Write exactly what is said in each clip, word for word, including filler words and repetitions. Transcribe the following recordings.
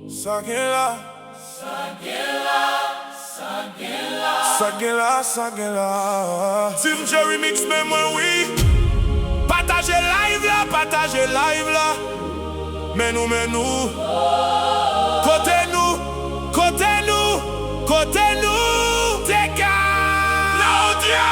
Sa gen la? Sa gen la? Sa gen la? Sa gen la? Sa gen la? Team Jerry Mix, men mwen wi. Pataje live la, pataje live la. Men nou, men nou. Kote nou? Kote nou? Kote nou? T K! Nadia!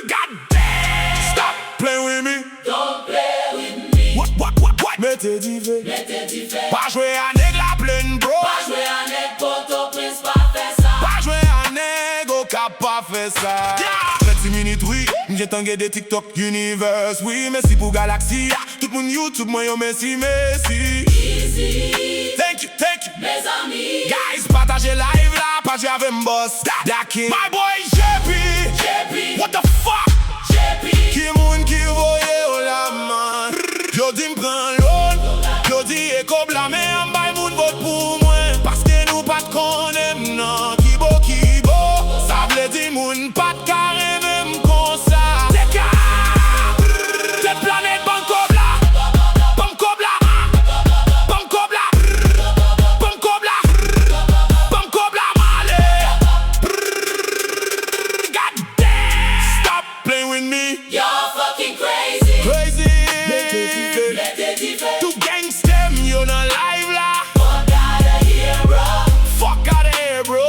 God damn! Stop playing with me. Don't play with me. What, what, what, what? Mete dife. Mete dife. Pa jwe a nèg Laplèn, bro. Pa jwe a nèg Pòtoprens, pa fè sa. Pa jwe a nèg Okap, pa fè sa. Yeah! Trèt minit, wi. M gentan gen de TikTok universe, wi. Mèsi pou galaksi a. Tout moun YouTube mwen yo, mèsi, mèsi. Easy. Thank you, thank you. Mezanmi. Guys, pataje live la, pa jwe avè m, boss. Dakin. My boy J P. J P. What the fuck? J P. Ki moun ki voye w la, man? Yo di m pran loan. Yo di e kòb la, men an bay moun vòt pou mwen. Paske nou pa t konnen m nan. Kibo, kibo. Sa vle di moun pa t ka renmen m konsa. T K! Tèt planèt, ban m kòb la. Ban m kòb la. Ban m kòb la. Ban m kòb la. Ban m kòb la, m ale. God damn! Stop playing with me. You're fucking crazy. Crazy. Mete dife. Mete dife. Tout gangsta m yo nan live la. Fuck outta here, bro. Fuck outta here, bro.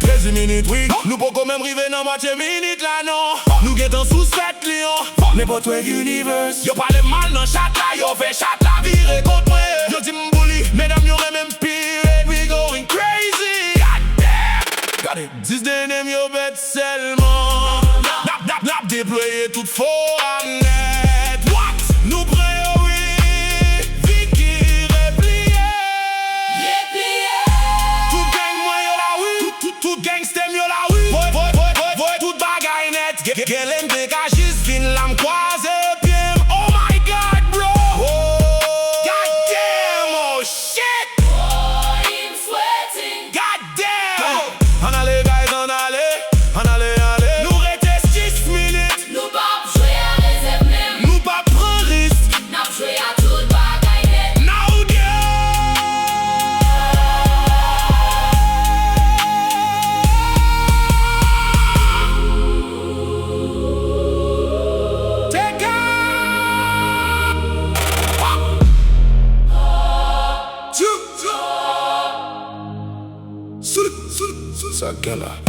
Trèz minit, wi. Nou poko menm rive nan mwatye minit la, non. Nou gentan sou sèt Lyon. Nenpòt wè universe. Yo pale mal nan chat la, yo fè chat la vire kont mwen. Yo di m bouli, medam yo renmen m pire. We going crazy. God damn. Gade, dis denem yo bèt sèlman. N ap, n ap, n ap deplwaye tout fo a nèt. What? Nou pran yo, wi. Vicky repliye. Repliye. Tout gang mwen yo la, wi. Tout, tout, tout gangsta m yo la, wi. Voye, voye, voye, voye, voye tout bagay nèt. Gen, gen lè m te ka jis vin la, m kwaze pye m. Oh my God, bro. Oh. God damn, oh shit. Boy, I'm sweating. God damn. Ann ale, guys, ann ale. Ann ale, ale. Nou rete sis minit. Nou p ap jwe a rezèv menm. Nou p ap pran risk. N ap jwe a tout bagay nèt. Now, yeah! T K! Sa k gen la?